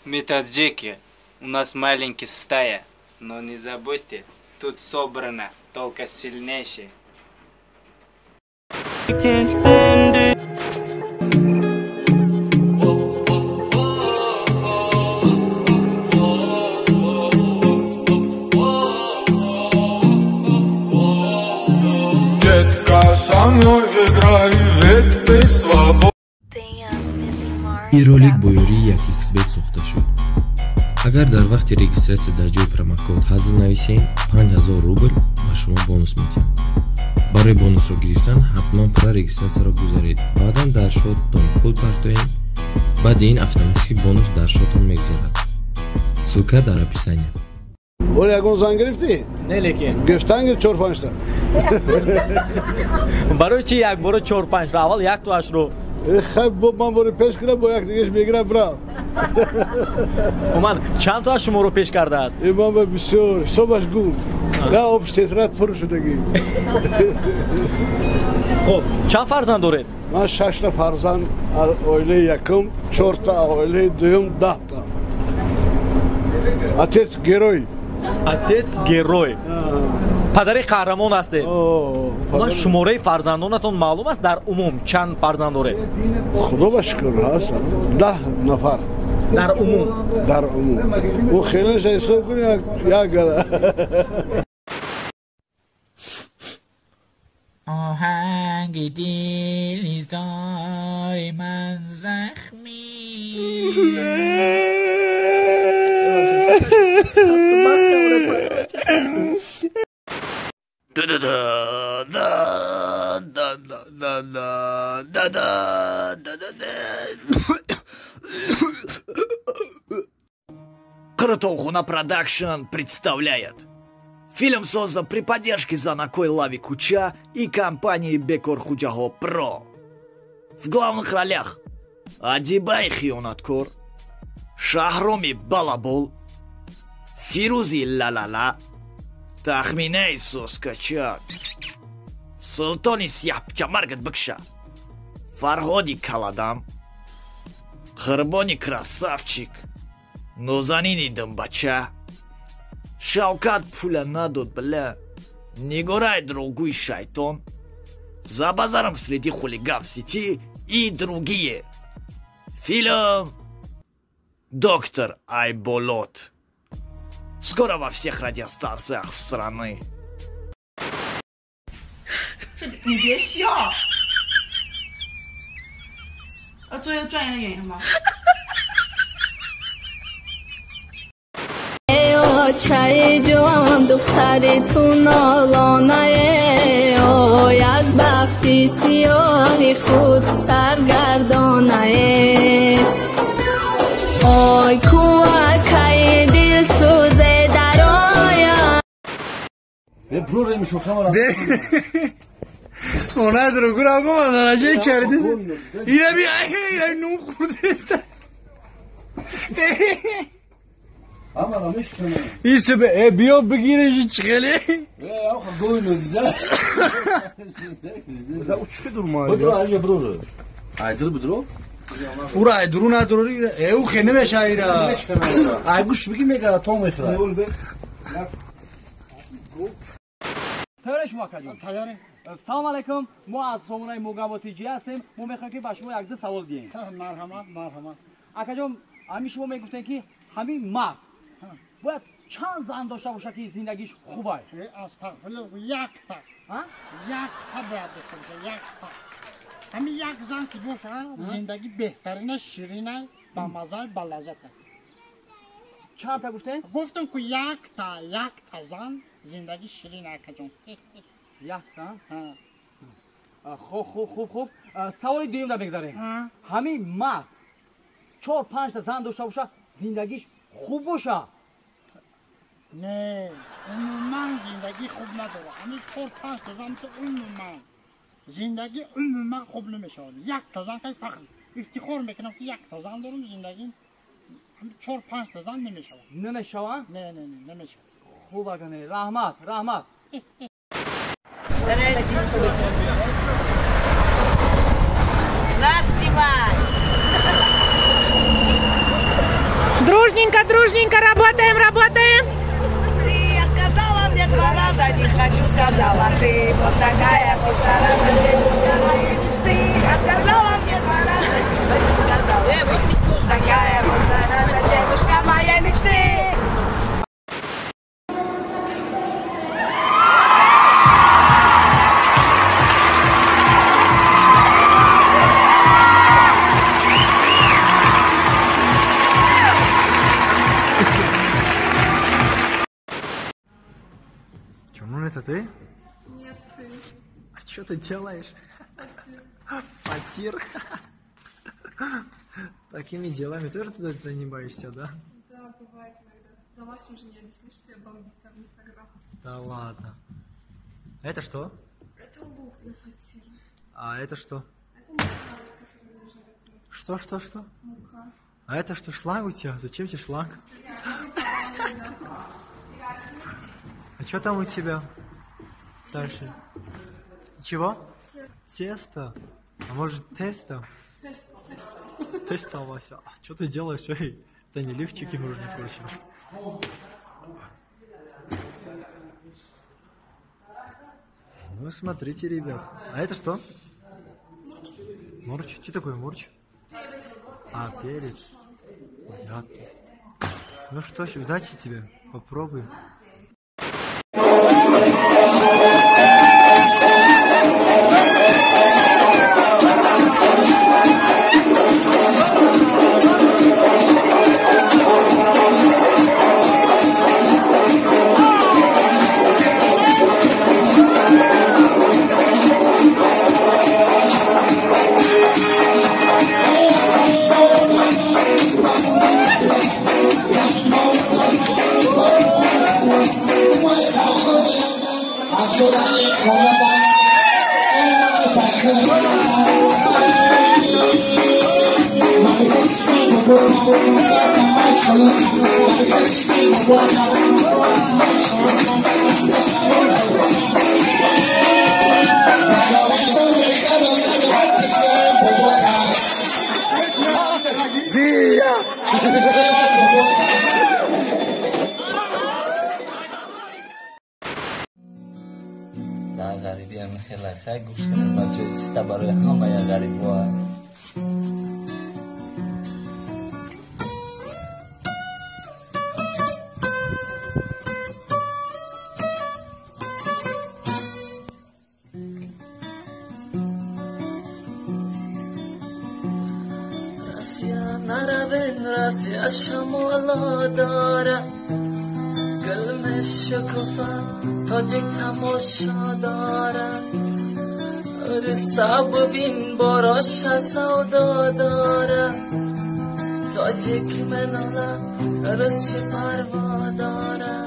Мы таджики, у нас маленькая стая, но не забудьте, тут собрано только сильнейшие. Детка, со мной играй, ведь ты свободна. Ин ролик бо ёрии 1xBet сохта шуд. Агар дар вақти регистратсия дар ҷои промокод ҳазл нависем, 5000 рубл ба шумо бонус медиҳам. Барои бонусро гирифтан ҳатман пурра регистратсияро гузаред. Баъдан дар шоттон пул партоед. Баъди ин автоматически бонус дар шоттон мегузарад. Ссылка дар описание. Оля, ягон зан гирифтӣ? Не, лекин. Гирифтан гир 4-5 та. Барои чи якбора 4-5 та? Аввал яктоашро. Хай, ман бори пеш кунам, бо як дигаш мегирам, брав. Уман, чанд то шуморо пеш кардааст? Ман ба бисёр, ҳисобаш гум. На общ тетрадь пур шудагӣ. Хуб, чанд фарзанд доред? Ман 6 та фарзанд, оилаи якум, 4 та, оилаи дуюм 10 та. Отец герой. Отец герой. Падари қаҳрамон ҳастед. Ман шумораи фарзандонатон маълум аст? Дар умум чанд фарзанд доред? Худо ба шукр, ҳаст 10 нафар. Дар умум? Дар умум. Ӯ хелеша ҳисоб кунӣ, як гала. Оҳанги дили зори ман захмӣ. Крутоухуна Продакшн представляет. Фильм создан при поддержке Занакой Лави Куча и компании Бекор Худяго Про. В главных ролях Адибай Хионаткор, Шахроми Балабол, Фирузи Лалала, Тахминей Соскачак, Султони Сияхпча Маргат Бакша, Фарходи Каладам, Хырбони Красавчик, Нозанини Дымбача, Шавкат Пуля надот, бля, Нигорай Другой Шайтон, За базаром следи хулиган в сети и другие. Фильм «Доктор Айболот». Скоро во всех радиостанциях страны. 你别笑，做一个专业的演员吗？ Очаи ҷон, духтари ту нолонае, ой, аз бахти сиёҳи худ саргардонае. Ой, кӯакаи дилсӯзе дароя. Биё бигиреш чихеле. Ура айдуру надуру ӯ хе намешаира. Ай гӯш биги мегара то мехӯрад. Тайёре шумо акаҷон? Тайёре. Салом алайкум. Мо аз сомонаи Мугамбо ТЖ ҳастем. Мо мехоҳем ки ба шумо якду савол диҳем. Марҳамат, марҳамат. Акаҷон, ҳамин шумо мегуфтем ки ҳамин мард бояд чанд зан дошта бошад ки зиндагиш хуб ай? Астағфируллоҳ, якта. Якта бояд дошта бошад, якта. Ҳамин як зан ки бошад, зиндагӣ беҳтарина, ширина, бамаза, балаззата. Чандта гуфтем? Гуфтам ку якта, якта зан зиндагӣ ширина, акаҷон. Якта? Хуб, хуб, хуб, хуб. Саволи дуюмда мегзарем. Ҳамин мард 4-5 та зан дошта бошад, зиндагиш хуб бошад? Не, умуман зиндагӣ хуб надорад. Ҳамин 4-5 та зан умуман зиндагӣ умуман хуб намешавад. Якта зан кай фахр, ифтихор мекунам ки якта зан дорам, зиндагӣ 4-5 та зан намешавад. Намешавад? Не, не, не, намешавад. Хуб акане, раҳмат, раҳмат. Нас снимай! Друзья! Дружненько, дружненько работаем, работаем. Ты отказала мне 2 раза, не хочу, сказала ты. Вот такая вот зараза, девушка моей мечты. Отказала мне 2 раза, не хочу, сказала ты. Такая вот зараза, девушка моей мечты. Это ты? Нет, ты. А что ты делаешь? Фатир. Фатир? Такими делами тоже ты занимаешься, да? Да, бывает иногда. Домашним же не объяснишь, что я бомбит там Инстаграм. Да ладно. Это что? Это лук для фатира. А это что? Это мука, из которой нужно готовить. Что, что, что? Мука. А это что, шланг у тебя? Зачем тебе шланг? А что там у тебя дальше? Чего? Тесто. А может тесто? Тесто. Тесто. Тесто, Вася. А что ты делаешь? Эй, это не лифчики, между прочим. Ну, смотрите, ребят. А это что? Мурч. Мурч? Что такое мурч? Перец. А, перец. Понятно. Ну что ж, удачи тебе. Попробуй. Дар ғарибӣ ҳамин хеле хай гӯш кунед бачаҳо, чиста барои ҳамаи ғарибҳо. Россия наравен, Россия шамола дора, гулми шукуфа тоҷик тамошо дора, саб бин бороша савдо дора, тоҷик менола русчи парво дора.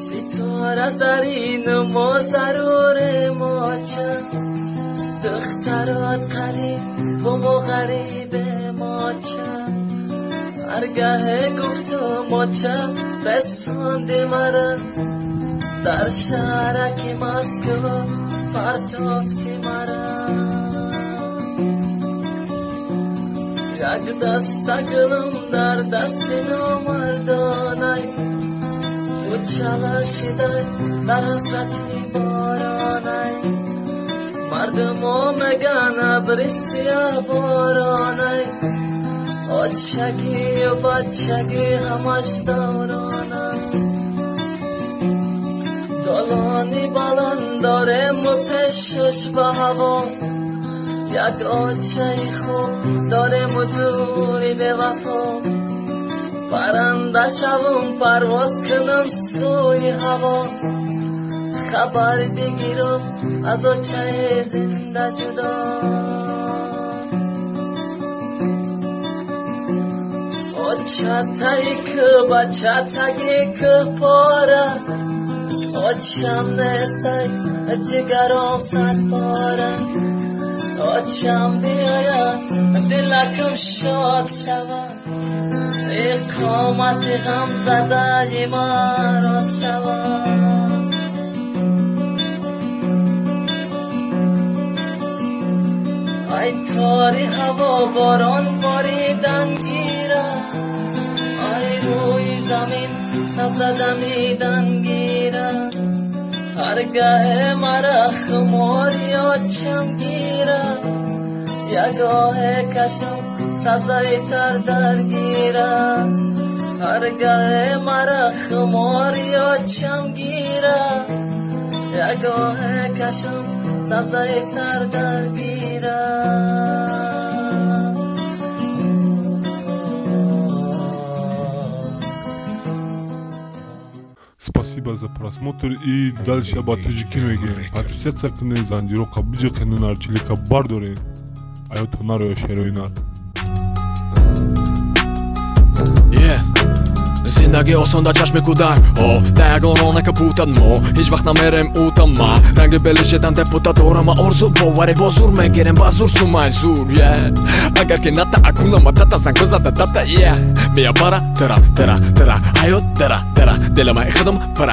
Ситора зарин мо заруре моча, духтарот қариб мо ғарибе моча, ҳаргаҳе гуфту моча бесонди мара, дар шаҳраки Москва партофти мара. Як даста гулум дар дасти номардонай, учала шидай дар ҳасрати боронай, мардумо меган абри сиёҳ боронай, очагию бачагӣ ҳамаш давронай. Долони баланд дорему пешаш ба ҳаво, як очаи хуб дорему дури бевафо. Паранда шавум парвоз кунам сӯи ҳаво, хабар бигирам аз очаи зинда ҷудо. Очатаи ку бачатаги ку пора, очам нестай ҷигаром садпора. Очам биёяд дилакам шод шавад, иқомати ғамзадаи ман рост шавад. Ай тори ҳаво борон боридан гира, ай рӯи замин сабза дамидан гира. Ҳаргаҳе мара хумори очам гира, ягоҳе кашам сабзаи тар даргира. Ҳаргаҳе мара хумори очам гира, ягоҳе кашам сабзаи тар даргира. Спасибо за просмотр и дальше ба тоҷикӣ мегӯем. Подписаться кунед, занҷироқа биҷиқенед, нарчилика бардоред. Аёто нароя шерои нар. Зиндагӣ осон дар чашми кӯдак, о да ягон ронака путад, мо ҳеҷ вақт намерем утама. Ранги белишедан депутат дорама, орзу боварӣ бо зур мегирем, ба зур сумай зур. Агар ки ната акунама тата занг бизада тата, мия бара тара тара тара ҳаёт тара тара дилама худам пара.